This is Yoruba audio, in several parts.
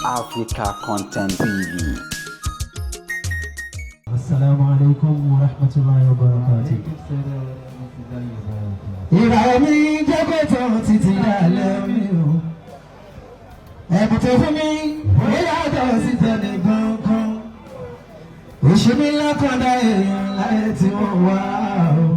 Africa Content TV. السلام عليكم ورحمة الله وبركاته. Ìràwọ̀ mi jẹ́ kó tán títí dalẹ́ mi o. Ẹ̀bùn tó fún mi, ó yàtọ̀ sí tẹnì kankan. Òṣè mi lákọ̀dá èèyàn láyé tí wọ́n wá o.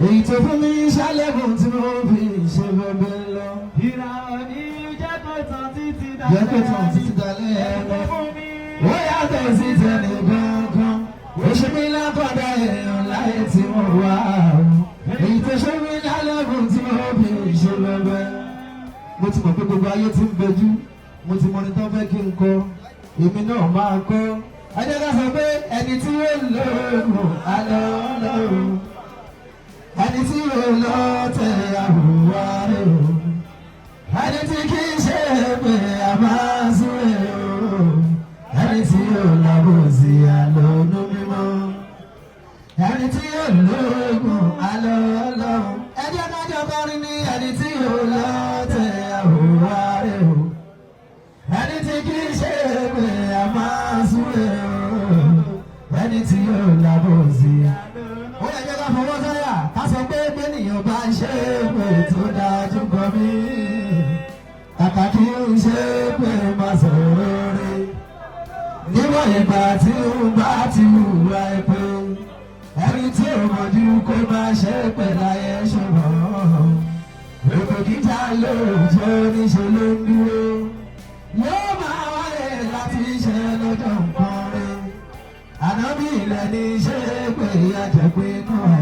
Èyí tó fún mi ṣálẹ̀kùn tí mo fi ṣe bẹ́ẹ̀ lọ. Ìràwọ̀ ní jẹ́ kó tán títí Jẹ́ kó tán títí dalẹ́ Ẹ̀bùn mi. fún mi. Ó yàtọ̀ sí tẹnì kankan. Òṣè mi lákọ̀dá èèyàn láyé tí wọ́n wá o. Èyí tó ṣe mí lálẹ́kùn tí mo fi ṣe bẹ́ẹ̀. Mo ti mọ̀ pé gbogbo ayé ti ń bẹjú. Mo ti mọ ní tán fẹ́ kí n kọ. Èmi náà máa kọ́. Ẹ jẹ́ ká sọ pé ẹni tí ó lóògùn alọ́ lọ́rùn. Ẹni tí ó lọ tẹ àbúwá rẹ̀ o. Ẹni tí kì í ṣe pé a máa súré o. Ẹni tí ó lábòsí àlọ́nú mímọ́. Ẹni tí ó lóògùn alọ́ lọ́rùn. Ẹ jẹ́ ká jọ kọrin ní ẹni tí ó lọ tẹ àbúwá rẹ̀ o. Ẹni tí kì í ṣe pé a máa súré o. Ẹni tí ó lábòsí ó yẹ jẹ́ ká fọwọ́ sọ́yà ká sọ pé bẹ́nìyàn bá ń ṣe pé tó dájú kọ mí. Kàkà kí n ṣe pé má sọ̀rọ̀ rẹ̀. Níwọ̀n ìgbà tí ń bá ti hùwà pé ẹni tí ò mọ̀jú kó má ṣe pé láyé ṣùgbọ́n. Ètò jíjà lóòjọ́ níṣẹ́ ló ń dúró. Yóò máa wáyé láti ṣe lọ́jọ́ nǹkan rẹ̀. Ànábì ilẹ̀ ní ṣe pé àjẹpé náà.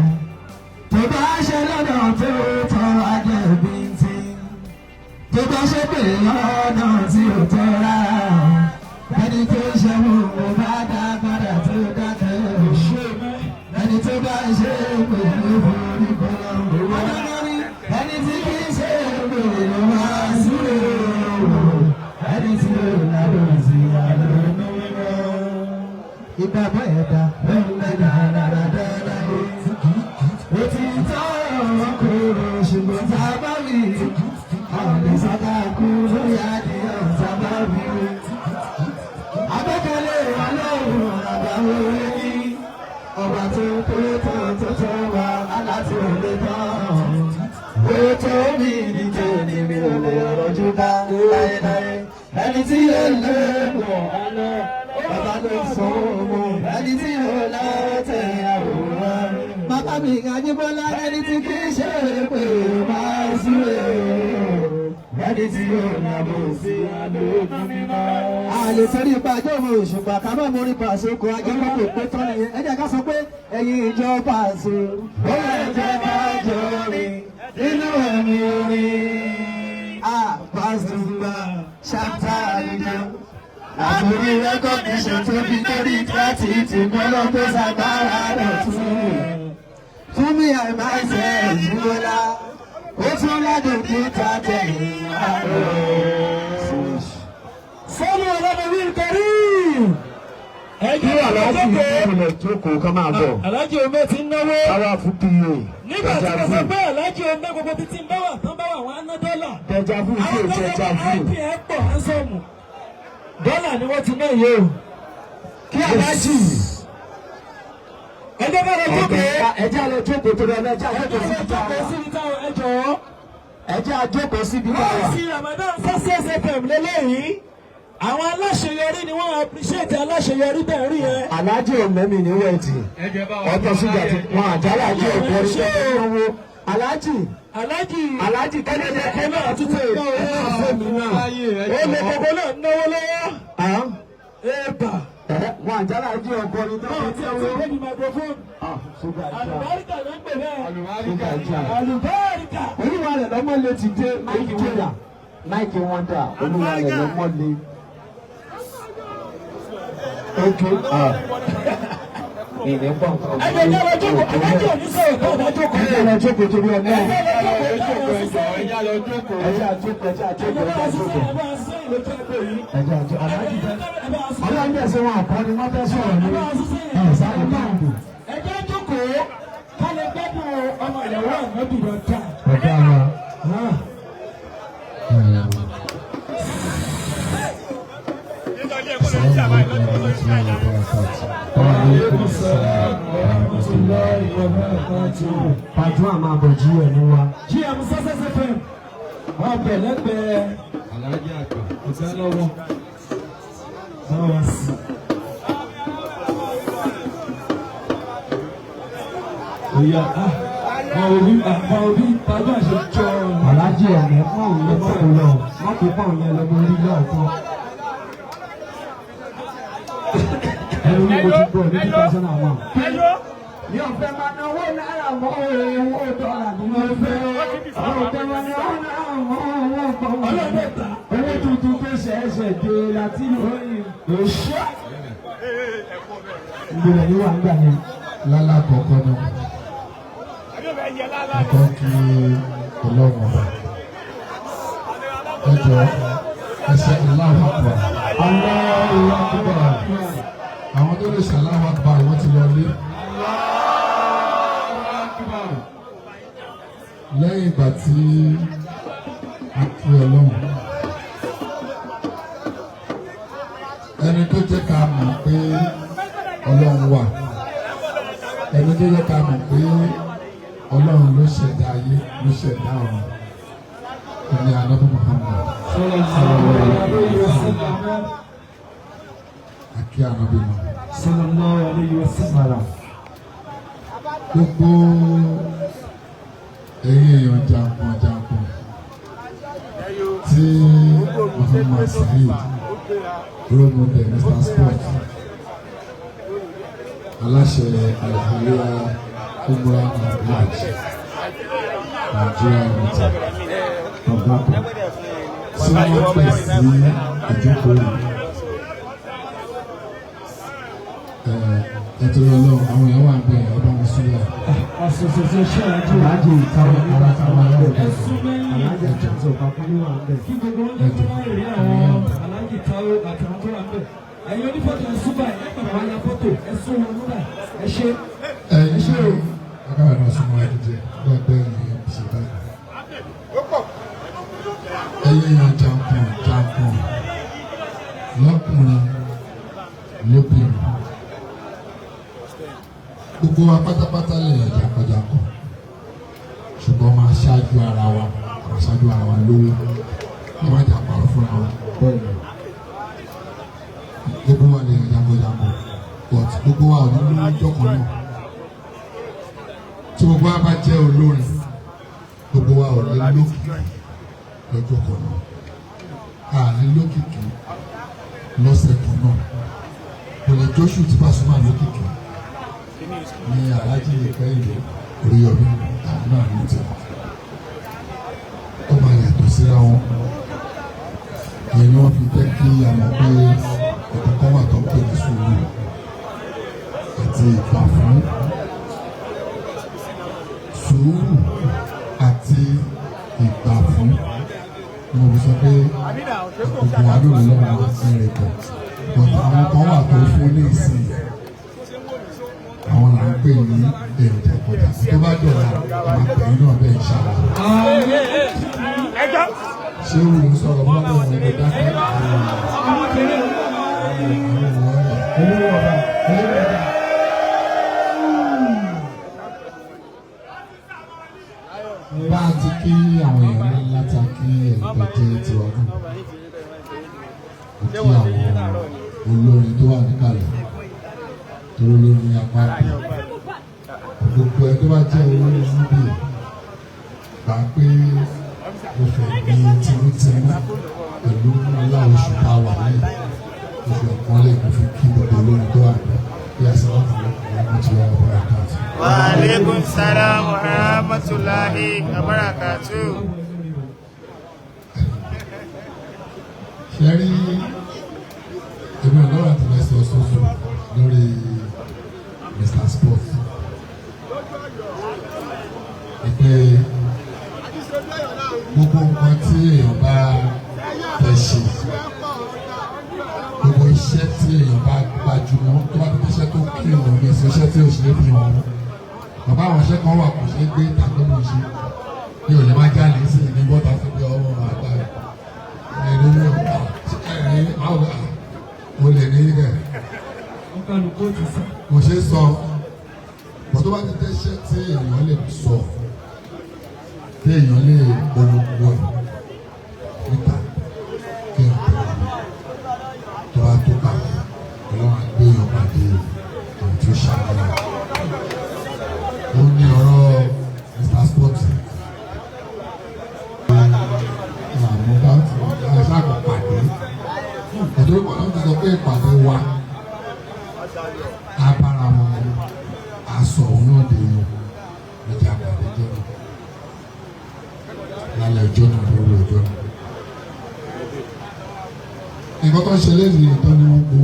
Tó bá ṣe lọ́nà tó tọ́ àjẹbí tí. Tó bá ṣe pé lọ́nà tí ò tọ́ rárá. Ẹni tó ṣe mú mo bá dá padà tó dákẹ́. Ẹni tó bá ṣe pé ló forí kọ́ lọ́rùn. Ẹni tí kì í ṣe pé ló máa súré. Ẹni tí ó lábọ̀ sí àlọ́ mímọ́. Ìgbàgbọ́ ẹ̀dá ló ń bẹ dáradára. Òtítọ́ kúrò ṣùgbọ́n tá a bá wí. Àwọn lè sọ́dá kú lórí adìyẹ tá a bá wí. Abẹ́kẹ̀lé Ọlọ́run àbáwọ̀ ní. Ọba tó tó tó tó tó wá aláti òde tán. Ó tó mi ní tèmi mi ò lè rọjú bá láéláé. Ẹni tí yóò lé mọ̀ ọ́nà bàbá ló sọ mọ́. Ẹni tí yóò lọ́tẹ̀ àwòrán. Bàbá mi Ajíbọ́lá ẹni tí kì í ṣe pé máa súré. Ẹni tí yóò nàbò sí àlòkù mímọ́. Àlè torí ipa àjọ ọmọ òṣùpá ká má mórí pàṣẹ kó ajẹ́pọ̀ kò pé tán nìyẹn. Ẹ jẹ́ ká sọ pé ẹ̀yin ìjọ pàṣẹ. Ó yẹ jẹ́ ká jọ rìn nínú ẹ̀mí orin. Pasuma ṣáta ìjọ. Àtòrí recognition tó fi lórí gratitude gbọ́dọ̀ tó ṣàgbára rẹ̀ tún. Fún mi àìmáṣe ìṣúná, ó tún ládùn kí tàtẹ̀yìn àrùn. صلوا على النبي الكريم. Kí aláàjì ìpínlẹ̀ jókòó ká máa bọ̀. Aláàjì Omi ti ń náwó. Káwá fún pa. Nígbà tí mo sọ pé Aláàjì Omi gbogbo títí ń bá wà tán bá wà wọn á ná dọ́là. Deja vu sí Àwọn ò tó sọ deja pé vu. IPN pọ̀ ánṣọ́ọ̀mù. Dọ́là ni wọ́n ti ná yìí o. Kí aláàjì. Ẹ jẹ́ ká lọ jókòó. Ẹjẹ́ àlọ́ jókòó torí ọlọ́ ẹjẹ́ Ẹ àjókòó jẹ́ ká síbi lọ tá a jókòó wà. síbi táwọn ẹ jọ̀ọ́. Ẹjẹ́ àjókòó síbi tá a wà. Wọ́n sí Ramadan Success FM lélẹ́yìí. Àwọn aláṣeyọrí ni wọ́n appreciate aláṣeyọrí bẹ́ẹ̀ rí yẹn. Aláàjì òmẹ́mì ní wẹ̀tì. Ọ̀tọ̀ ṣúgà tí wọn àjálàjì òkú orí tó náwó. Aláàjì Aláàjì Aláàjì kẹ́lẹ́ Olè náà tún ti ná owó. Olè gbogbo náà náwó lọ́wọ́. Ẹ̀bà. Wọn àjálàjì òkú orí tó Náà ti náwó. ti débi microphone. Ṣúgà jà. Àlùbáríkà ló ń pè bẹ́ẹ̀. Ṣúgà jà. Àlùbáríkà. Olúwa rẹ̀ lọ́mọ lè ti dé Mike Wonder. Mike Wonder olúwa rẹ̀ lọ́mọ lè. Ok. Ìní pọ̀ nǹkan. Ẹgbẹ́ ìjọba lọ jókòó. Aláàjì ò ní sọ̀rọ̀ tó ọ̀dà jókòó. Ẹjẹ́ lọ jókòó torí ọmọ. Ẹgbẹ́ lọ jókòó táwọn ṣiṣẹ́. Ẹjẹ́ àjókòó ẹjẹ́ àjókòó ẹjẹ́ àjókòó. Ẹ bá a ṣiṣẹ́ ìlú tó ẹgbẹ́ yìí. Ẹjẹ́ àjókòó. Aláàjì fẹ́. Ẹ bá a ṣiṣẹ́. Ọlọ́run bẹ̀ sí wọn àkọ́ ni wọ́n fẹ́ sọ̀rọ̀ ní. Ẹ̀ sáré báńkì. Ẹ jẹ́ jókòó ká lè gbádùn ọmọ ìyàwó ànábì dáadáa. Ọ̀gá wa. Assalamu alaikum warahmatullahi wabarakatuh. Wa alaikum salam wa rahmatullahi wa barakatuh. Pàjọ́ àmà àbọ̀ jí ẹ̀ ní wa. GM Success FM ọbẹ̀ lẹ́gbẹ̀ẹ́ Aláàjì àgbà ọ̀gá lọ́wọ́. báwa sí. Oya ah àwọn òbí pàjọ́ àṣẹ jọ. Aláàjì ọ̀nà pọ̀ yẹn mọ́kò lọ mọ́kò pọ̀ yẹn lọ mo rí lọ́ọ̀kan. Ẹnu ní mo ti gbọ́ ní 2001. Mi ò fẹ́ máa náwó náírà mọ́ owó dọ́là ni mo fẹ́. Mi ò fẹ́ máa náwó náírà mọ́ owó dọ́là. Owó tuntun tó ṣẹ̀ṣẹ̀ dé láti lóyún. Òṣìṣẹ́ Ìgbìlẹ̀ yìí wà nígbà yẹn. Lálá kọ̀ọ̀kan náà, ẹ̀kọ́ kí Ọlọ́run ọba. Ẹ jọ̀ọ́, ẹ ṣe Allahu Akbar. Allahu Akbar. Àwọn tó lè ṣe Allahu Akbar wọ́n ti lọ lé. Lẹ́yìn ìgbà tí a kí Ọlọ́run, ẹni tó jẹ́ ká mọ̀ pé Ọlọ́run wà, ẹni tó jẹ́ ká mọ̀ pé Ọlọ́run ló ṣẹ̀dá ayé, ló ṣẹ̀dá ọ̀run, ẹni Ànábì Muhammad sallallahu alayhi wa sallam. A kí Ànábì náà. Sallallahu alayhi wa sallam. Gbogbo ẹ̀yin èèyàn jàǹkàn jàǹkàn tí Muhammad Saheed, role model, Mr Sport, aláṣẹ Alhalia Umrah and Hajj Nigeria Limited, ọ̀gá kan tí wọ́n pè sí ìjókòó yìí, ẹ torí Ọlọ́run, àwọn èèyàn wà ń bẹ̀, ẹ bá wọn sílẹ̀. Association àjò. Aláàjì táwọn ará táwọn ará rẹ̀. Ẹ̀sùn mẹ́yìn. Aláàjì àti ọ̀gá kan ní wà ń bẹ̀. Kí gbogbo wọn lè fún láyè rí àwọn aláàjì táwọn àtàwọn tó wà ń bẹ̀. Ẹ̀yin onífọ́tò, ẹ̀sùn báyìí, ẹ̀ padà wá ya fọ́tò, ẹ̀sùn wọn nígbà ẹ ṣe. Ẹ̀yin ṣé o akáwé náà súnmọ́ ẹni jẹ lọ́dẹ yìí ṣe báyìí. Ẹ̀yin èèyàn jàǹkàn jàǹkàn, lọ́kùnrin lóbìnrin, gbogbo wa pátápátá lè yàn jàǹkàn jàǹkàn, ṣùgbọ́n máa ṣáájú ara wa, máa ṣáájú ara wa lówó, ẹ má jà pàrọ̀ fúnra wa. Gbogbo wa lè yàn jàǹkàn jàǹkàn, but gbogbo wa ò ní lówó jọ̀kan náà. Tí gbogbo wa bá jẹ́ olórin, gbogbo wa ò ní lókìkí lọ́jọ́ kan náà, a ní lókìkí lọ́sẹ̀ kan náà. Kò lè jóṣù tí Pasuma lókìkí ní Aláàjì Kẹ́hìndé Oríyọmí, àwọn náà ní tiwọn, ó máa yàtọ̀ síra wọn. Ìyẹn ni wọ́n fi jẹ́ kí a mọ̀ pé ẹ̀kọ́ kan wà tó ń pè ní sùúrù àti ìgbà fún, sùúrù àti ìgbà fún. Mo fi sọ pé gbogbo wa lóore lọ́wọ́ ẹ̀rẹ̀ pọ̀, but àwọn kan wà tó fún ní ìsìn, àwọn là ń pè ní èrò jàkọjà. Tó bá dọ̀la, àwọn àpè náà bẹ́ẹ̀ ṣàlàyé. Ṣé o lè sọ̀rọ̀ mọ́ àwọn ọmọ dákẹ́ àwọn Olówó ọba, olówó ọba. Bá a ti kí àwọn èèyàn ńlá ta, kí ẹ̀yin tó jẹ́ tiwa náà, mo kí àwọn olórin tó wà níkàlẹ̀, torí olórin apá bí gbogbo ẹ tó bá jẹ́ olórin níbí gbà pé mo fẹ́ ní tinútinú pẹ̀lú ńlá oṣù tá a wà yìí, oṣù ọ̀pọ̀lẹ̀, mo fi kí gbogbo olórin tó wà ní bí a ṣe wà fún ọmọ tí wọ́n wà káàkiri. Wa alaikum salam wa rahmatullahi wa barakatuh. Ṣe rí, èmi ò lọ́rọ̀ àti mẹ́sàn sọ́sọ́ lórí Mr Sport ìpè gbogbo nǹkan tí èèyàn bá fẹ́ ṣe, gbogbo iṣẹ́ tí èèyàn bá gbajúmọ̀, tó bá ti iṣẹ́ tó kí òun ní ẹsẹ̀, iṣẹ́ tí ò ṣe é fi hàn wọ́n. Bàbá, àwọn iṣẹ́ kan wà kò ṣeé gbé tàbí mo ṣe ní òye máa jáde sí ní bọ́tà sí pé ọmọ àgbà ẹ̀rí ní ẹ̀rí àwọn mo lè ní ibẹ̀. Wọ́n kálukú ó ti sá. Kò ṣeé sọ, bọ́ tó bá ti dẹ́ṣẹ́ tí èèyàn lè sọ, tí èèyàn lè polongo ẹ̀ níta, kí èèyàn tẹ̀lé tó bá tó pàdé, Ọlọ́run á gbé èèyàn pàdé àwọn tí ó ṣàlàyé. Ó ní ọ̀rọ̀ Mr Sport, àmọ́ bá ti aṣáàkọ̀ pàdé ọ̀dọ́ ìpàdé ti sọ pé ìpàdé wa abára wọn aṣọ òun náà dé yàn lọ́jà pàdé jọ́nà lálẹ́ ọjọ́ náà, lórí ọjọ́ náà. Nǹkan tó ń ṣe lẹ́yìn ìtọ́ ni wọ́n gbowó.